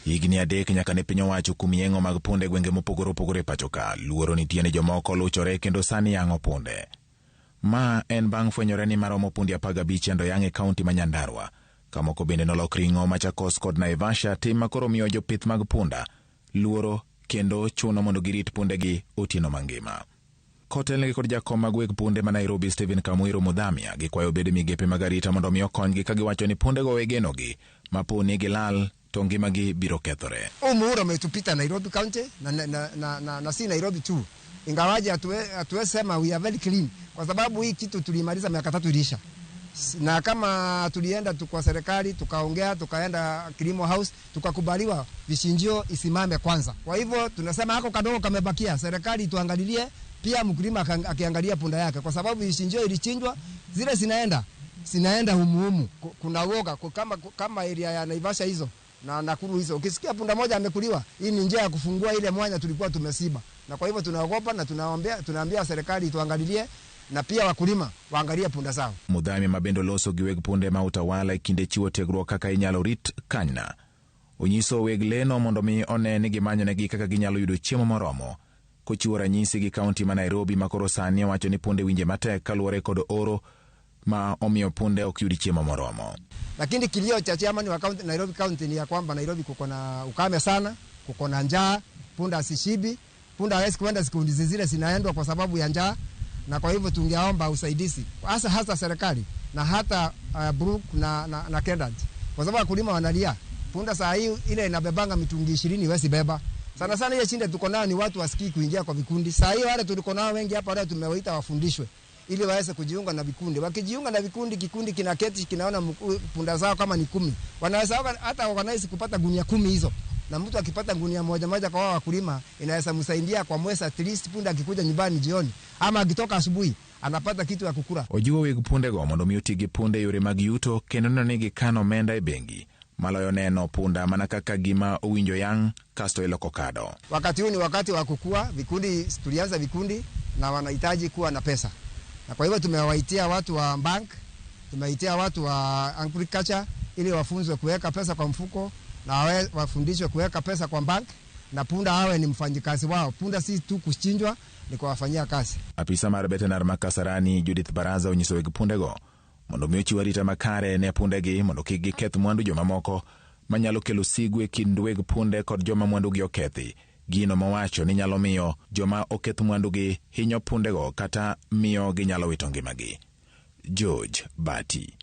Higni 3 nyaka ne piny owacho kuom yeng'o mag punde e gwenge mopogore opogore e pacho ka. Luoro nitie ni jomoko luchore kendo sani yang'o punde. Ma en bang' fwenyore ni maromo punde 15 yando yang' e kaunti ma Nyandarua. Kamoko bende nolok ring'o Machakos kod Naivasha, tim makoro miyo jopith mag punda luoro kendo chuno mondo girit pundegi otieno mangima. Kotelnegi kod jakom mag weg punde ma Nairobi Stephen Kamwiro Mudhamia, gikwayo bede migepe mag arita mondo mi okonygi ka giwacho ni pundego wegenogi mapo ni gilal to ngimagi biro kethore. Huu muhula umetupita Nairobi County na si Nairobi tu, ingawaje hatuwezi sema we are very clean, kwa sababu hii kitu tulimaliza miaka 3 ilisha. Na kama tulienda tu kwa serikali tukaongea, tukaenda Kilimo House tukakubaliwa vichinjio isimame kwanza. Kwa hivyo tunasema hako kadogo kamebakia, serikali tuangalilie pia, mkulima akiangalia punda yake, kwa sababu vichinjio ilichinjwa zile zinaenda humuhumu. Kuna woga kama area ya Naivasha hizo na Nakuru hizo, ukisikia punda moja amekuliwa, hii ni njia ya kufungua ile mwanya tulikuwa tumesiba. Na kwa hivyo tunaogopa na tunaambia serikali tuangalilie na pia wakulima waangalie punda zao. Mudhami mabendo loso gi weg punde ma utawala e kinde chiwo tiegruok kaka inyalo rit kanyna. Onyiso weg leno mondo mi one ni gimanyonegi kaka ginyalo yudo chiemo moromo. Kochiwo ranyisi gi kaunti ma Nairobi ma koro sani owacho ni punde winje matek kaluwore kod oro ma omiyo punde ok yud chiemo moromo. Lakini kilio cha chairman wa county, Nairobi County ni ya kwamba Nairobi kuko na ukame sana, kuko na njaa, punda asishibi, punda hawezi kwenda siku zile zinaendwa kwa sababu ya njaa. Na kwa hivyo tungeomba usaidizi hasa hasa serikali na hata Brook na Kendat, kwa sababu wakulima wanalia. Punda saa hii ile inabebanga mitungi 20 haiwezi beba. Sana sana ile shida tuko nayo ni watu wasikii kuingia kwa vikundi. Saa hii wale tuliko nao wengi hapa wale tumewaita wafundishwe ili waweze kujiunga na vikundi. Wakijiunga na vikundi, kikundi kinaketi kinaona punda zao kama ni 10. Wanaweza hata organize kupata gunia 10 hizo. Na mtu akipata gunia moja moja kwa wakulima inaweza msaidia kwa mwezi, at least punda akikuja nyumbani jioni ama akitoka asubuhi anapata kitu ya kukula. Ojiwo weg pundego mondo mi oti gi punde yore mag yuto kendo neno ni gikano omenda e bengi maloyo neno punda mana kaka gima owinjo yang' kasto iloko kado. Wakati huu ni wakati wa kukua, vikundi tulianza vikundi na wanahitaji kuwa na pesa. Na kwa hivyo tumewaitia watu wa bank, tumewaitia watu wa agriculture ili wafunzwe kuweka pesa kwa mfuko na wafundishwe kuweka pesa kwa bank, na punda awe ni mfanyikazi wao. Punda si tu kuchinjwa, ni kuwafanyia kazi. Apisa mar veterinar ma Kasarani Judith Baraza onyiso weg pundego mondo mi ochiw arita makare ne pundegi mondo kik giketh mwandu jomamoko manyalo kelo sigu e kind weg punde kod joma mwandugi okethi. Gino mowacho ni nyalo miyo joma oketh mwandugi hinyo pundego kata miyo ginyalo wito ngimagi. George Bati.